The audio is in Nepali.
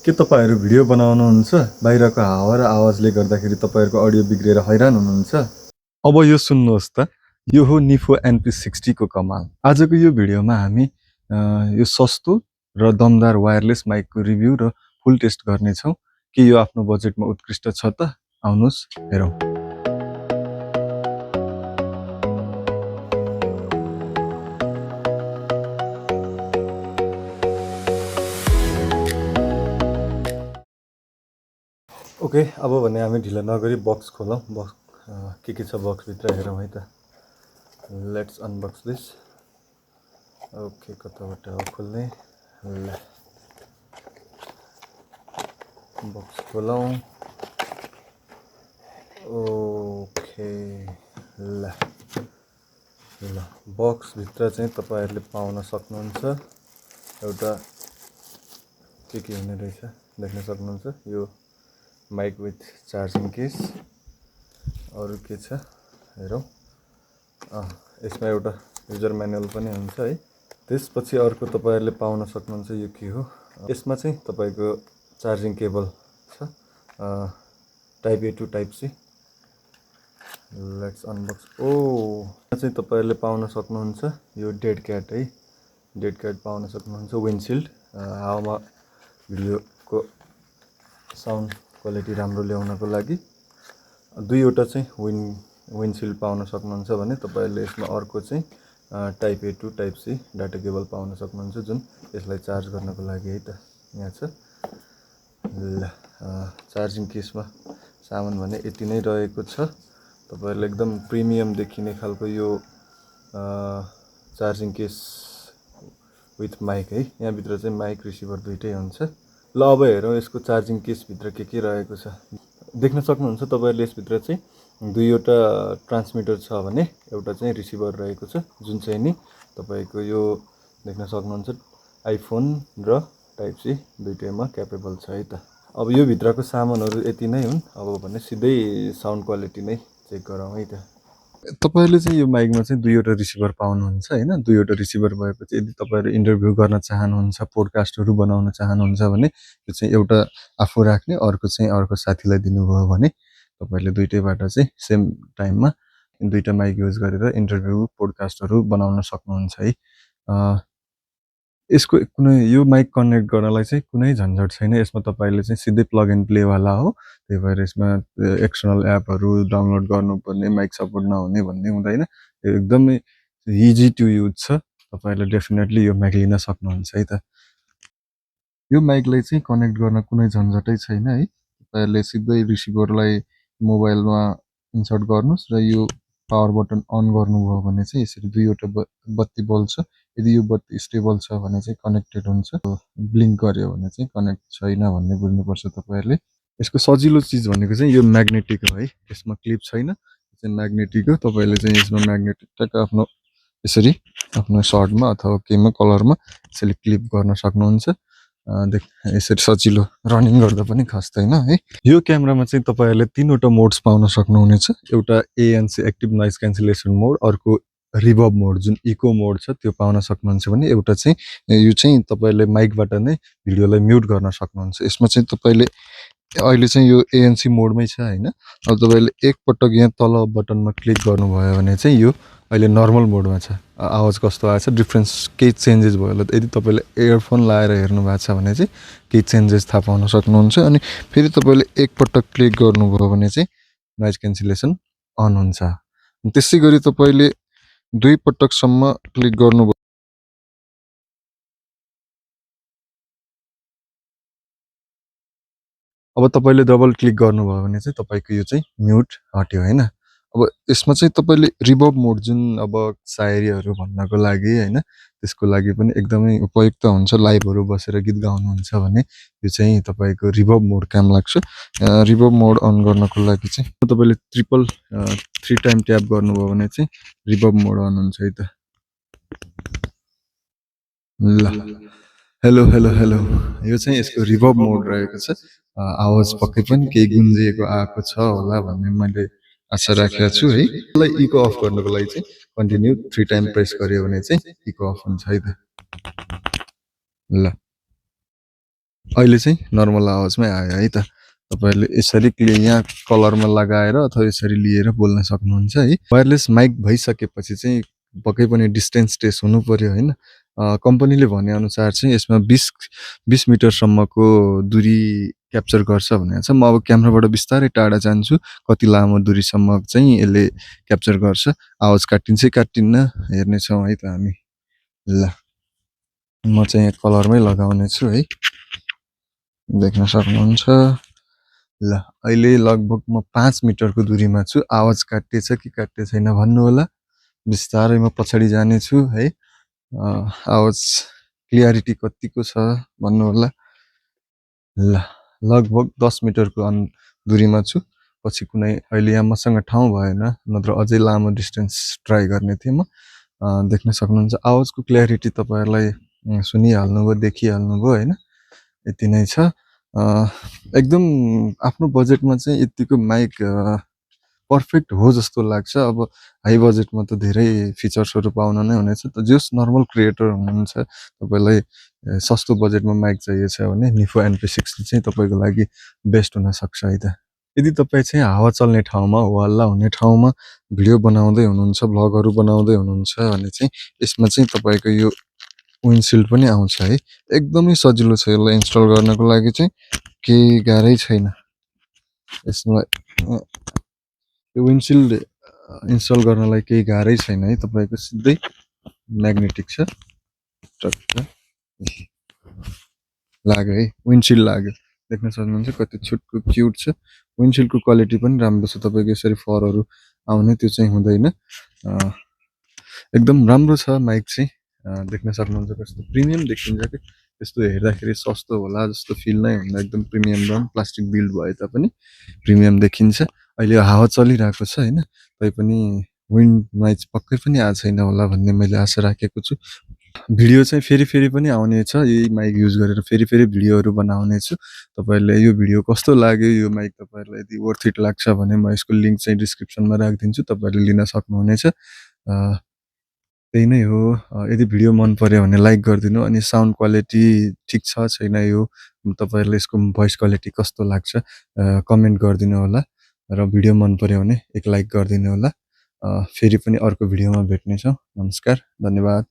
के तपाईहरु भिडियो बनाउनुहुन्छ? बाहिरको हावा र आवाजले गर्दाखेरि तपाईहरुको अडियो बिग्रेर हैरान हुनुहुन्छ? अब यो सुन्नुहोस् त, यो हो निफो NP60 को कमाल। आजको यो भिडियोमा हामी यो सस्तो र दमदार वायरलेस माइकको रिभ्यू र फुल टेस्ट गर्नेछौं। के यो आफ्नो बजेटमा उत्कृष्ट छ त? आउनुस् हेरौं। ओके, अब भने हामी ढिला नगरी बक्स खोलौं। बक्स के छ बक्स भित्र हेरौं है त। Let's unbox this. ओके, कताबाट हो खोल्ने? ल बक्स खोलौं। ओके, ल बक्स भित्र चाहिँ तपाईहरुले पाउन सक्नुहुन्छ एउटा के हुने रहेछ देख्न सक्नुहुन्छ। यो माइक विथ चार्जिङ केस। अरु के छ हेरौं। यसमा एउटा युजर म्यानुअल पनि हुन्छ है। त्यसपछि अर्को तपाईहरुले पाउन सक्नुहुन्छ यो के हो। यसमा चाहिँ तपाईको चार्जिङ केबल छ, type A to type C. Let's unbox. चाहिँ तपाईहरुले पाउन सक्नुहुन्छ यो डेड क्याट है। डेड क्याट पाउन सक्नुहुन्छ। विन्डसिल्ड, हावामा भिडियोको साउन्ड क्वालिटी राम्रो ल्याउनको लागि दुईवटा चाहिँ विन्डसिल्ड पाउन सक्नुहुन्छ भने तपाईहरुले यसमा अर्को चाहिँ type A to type C data cable पाउन सक्नुहुन्छ, जुन यसलाई चार्ज गर्नको लागि है त। यहाँ छ। ल चार्जिङ केसमा सामान भने यति नै रहेको छ। तपाईहरुले एकदम प्रिमियम देखिने खालको यो चार्जिङ केस विथ माइक है। यहाँ भित्र चाहिँ माइक रिसिभर दुईटै हुन्छ। ल अब हेरौं यसको चार्जिङ केस भित्र के रहेको छ। देख्न सक्नुहुन्छ तपाईहरुले यस भित्र चाहिँ दुईवटा ट्रान्समिटर छ भने एउटा चाहिँ रिसिभर रहेको छ, जुन चाहिँ नि तपाईको यो देख्न सक्नुहुन्छ आइफोन र टाइप सी दुईटैमा क्यापेबल छ है त। अब यो भित्रको सामानहरु यति नै हुन्। अब भने सिधै साउन्ड क्वालिटी नै चेक गरौँ है त। तपाईहरुले चाहिँ यो माइकमा चाहिँ दुईवटा रिसिभर पाउनुहुन्छ हैन। दुईवटा रिसिभर भएपछि यदि तपाईहरु इन्टरभ्यु गर्न चाहनुहुन्छ, पोडकास्टहरु बनाउन चाहनुहुन्छ भने यो चाहिँ एउटा आफू राख्ने, अर्को चाहिँ अर्को साथीलाई दिनुभयो भने तपाईहरुले दुईटैबाट चाहिँ सेम टाइममा दुईटा माइक युज गरेर इन्टरभ्यु, पोडकास्टहरु बनाउन सक्नुहुन्छ है। यसको कुनै यो माइक कनेक्ट गर्नलाई चाहिँ कुनै झन्झट छैन। यसमा तपाईहरुले चाहिँ सिधै प्लग एन्ड प्ले वाला हो। त्यही भएर यसमा एक्सटर्नल एपहरु डाउनलोड गर्नुपर्ने, माइक सपोर्ट नहुने भन्ने हुँदैन। यो एकदमै इजी टु युज छ। तपाईहरुले डेफिनेटली यो माइक लिन सक्नुहुन्छ है त। यो माइकलाई चाहिँ कनेक्ट गर्न कुनै झन्झटै छैन है। तपाईहरुले सिधै रिसिभरलाई मोबाइलमा इन्सर्ट गर्नुस् र यो पावर बटन अन गर्नुभयो भने चाहिँ यसरी दुईवटा बत्ती बल्छ। यदि यो बत्ती स्टेबल छ भने चाहिँ कनेक्टेड हुन्छ, ब्लिङ्क गर्यो भने चाहिँ कनेक्ट छैन भन्ने बुझ्नुपर्छ तपाईहरुले। यसको सजिलो चीज भनेको चाहिँ यो म्याग्नेटिक हो है। यसमा क्लिप छैन, यो चाहिँ म्याग्नेटिक हो। तपाईहरुले चाहिँ यसमा म्याग्नेटिक टक आफ्नो यसरी आफ्नो सर्टमा अथवा केमा कलरमा यसरी क्लिप गर्न सक्नुहुन्छ। यसरी सजिलो, रनिङ गर्दा पनि खस्दैन है। यो क्यामेरामा चाहिँ तपाईहरुले तीनवटा मोड्स पाउन सक्नुहुनेछ। एउटा ANC एक्टिभ नोइज क्यान्सलेसन मोड, अर्को रिभर्ब मोड जुन इको मोड छ त्यो पाउन सक्नुहुन्छ भने एउटा चाहिँ यो चाहिँ तपाईहरुले माइकबाट नै भिडियोलाई म्युट गर्न सक्नुहुन्छ। यसमा चाहिँ तपाईले अहिले चाहिँ यो ANC मोडमै छ हैन। अब तपाईले एक पटक यहाँ तल बटनमा क्लिक गर्नुभयो भने चाहिँ यो अहिले नर्मल मोडमा छ। आवाज कस्तो आएछ, डिफरेन्स केही चेन्जेस भयो होला। यदि तपाईले इयरफोन लाएर हेर्नु भएको छ भने चाहिँ केही चेन्जेस थाहा पाउन सक्नुहुन्छ। अनि फेरि तपाईले एक पटक क्लिक गर्नुभयो भने चाहिँ नोइज क्यान्सलेसन अन हुन्छ। त्यसैगरी तपाईले दुई पटकसम्म क्लिक गर्नुभयो अब तपाईले डबल क्लिक गर्नुभयो भने चाहिँ तपाईको यो चाहिँ म्युट हट्यो हैन। अब यसमा चाहिँ तपाईले रिभर्ब मोड जुन अब शायरीहरु भन्नको लागि हैन, त्यसको लागि पनि एकदमै उपयुक्त हुन्छ। लाइभहरु बसेर गीत गाउनुहुन्छ भने यो चाहिँ तपाईको रिभर्ब मोड काम लाग्छ। रिभर्ब मोड अन गर्नको लागि चाहिँ तपाईले ट्रिपल 3 टाइम ट्याप गर्नुभयो भने चाहिँ रिभर्ब मोड अन हुन्छ है त। ल हेलो हेलो हेलो, यो चाहिँ यसको रिभर्ब मोड रहेको छ। आवाज पक्कै पनि केही गुन्जिएको आएको छ होला भन्ने मैले आशा राखेको छु है। यसलाई इको अफ गर्नको लागि चाहिँ कन्टिन्यू 3 टाइम प्रेस गर्यो भने चाहिँ इको अफ हुन्छ है त। ल अहिले चाहिँ नर्मल आवाजमै आयो है त। तपाईँहरूले यसरी यहाँ कलरमा लगाएर अथवा यसरी लिएर बोल्न सक्नुहुन्छ है। वायरलेस माइक भइसकेपछि चाहिँ पक्कै पनि डिस्टेन्स टेस्ट हुनु पर्यो होइन। कम्पनीले भनेअनुसार चाहिँ यसमा 20 मिटरसम्मको दूरी क्याप्चर गर्छ भनेको छ। म अब क्यामेराबाट बिस्तारै टाढा जान्छु, कति लामो दूरीसम्म चाहिँ यसले क्याप्चर गर्छ। आवाज काटिन्छ कि काटिन्न हेर्नेछौँ है त हामी। ल म चाहिँ कलरमै लगाउने छु है, देख्न सक्नुहुन्छ। ल अहिले लगभग म 5 मिटरको दूरीमा छु। आवाज काटिएछ कि काटिएको छैन भन्नुहोला। बिस्तारै म पछाडि जानेछु है। आवाज क्लियरिटी कतिको छ भन्नुहोला। ल लगभग 10 मिटरको दूरीमा छु। पछि कुनै अहिले यहाँ मसँग ठाउँ भएन, नत्र अझै लामो डिस्टेन्स ट्राई गर्ने थिएँ म। देख्न सक्नुहुन्छ आवाजको क्ल्यारिटी तपाईँहरूलाई सुनिहाल्नुभयो, देखिहाल्नुभयो होइन। यति नै छ। एकदम आफ्नो बजेटमा चाहिँ यतिको माइक पर्फेक्ट हो जस्तो लाग्छ। अब हाई बजेटमा त धेरै फिचर्सहरू पाउन नै हुनेछ। त जस नर्मल क्रिएटर हुनुहुन्छ, तपाईँलाई सस्तो बजेटमा माइक चाहिएछ भने निफो NP60 चाहिँ तपाईँको लागि बेस्ट हुनसक्छ है त। यदि तपाईँ चाहिँ हावा चल्ने ठाउँमा, हल्ला हुने ठाउँमा भिडियो बनाउँदै हुनुहुन्छ, भ्लगहरू बनाउँदै हुनुहुन्छ भने चाहिँ यसमा चाहिँ तपाईँको यो विन्डसिल्ड पनि आउँछ है। एकदमै सजिलो छ यसलाई इन्स्टल गर्नको लागि चाहिँ, केही गाह्रै छैन। यसमा यो विन्डसिल्ड इन्स्टल गर्नलाई केही गाह्रै छैन है। तपाईँको सिधै म्याग्नेटिक छ, टक्क लाग्यो है, विन्डसिल्ड लाग्यो। देख्न सक्नुहुन्छ कति छुटको क्युट छ। विन्डसिल्डको क्वालिटी पनि राम्रो छ। तपाईँको यसरी फरहरू आउने त्यो चाहिँ हुँदैन। एकदम राम्रो छ माइक चाहिँ। देख्न सक्नुहुन्छ कस्तो प्रिमियम देखिन्छ कि। यस्तो हेर्दाखेरि सस्तो होला जस्तो फिल नै हुँदैन। एकदम प्रिमियम रङ, प्लास्टिक बिल्ड भए तापनि प्रिमियम देखिन्छ। अहिले हावा चलिरहेको छ होइन, तैपनि विन्ड नोइज पक्कै पनि आएको छैन होला भन्ने मैले आशा राखेको छु। भिडियो चाहिँ फेरि फेरि पनि आउनेछ। यही माइक युज गरेर फेरि फेरि भिडियोहरू बनाउने छु। तपाईँहरूले यो भिडियो कस्तो लाग्यो, यो माइक तपाईँहरूलाई यदि वर्थ इट लाग्छ भने म यसको लिङ्क चाहिँ डिस्क्रिप्सनमा राखिदिन्छु, तपाईँहरूले लिन सक्नुहुनेछ। त्यही नै हो। यदि भिडियो मन पर्यो भने लाइक गरिदिनु। अनि साउन्ड क्वालिटी ठिक छ छैन, यो तपाईँहरूले यसको भोइस क्वालिटी कस्तो लाग्छ कमेन्ट गरिदिनु होला। र भिडियो मन पर्यो भने एक लाइक गरिदिनु होला। फेरि पनि अर्को भिडियोमा भेट्नेछौँ। नमस्कार, धन्यवाद।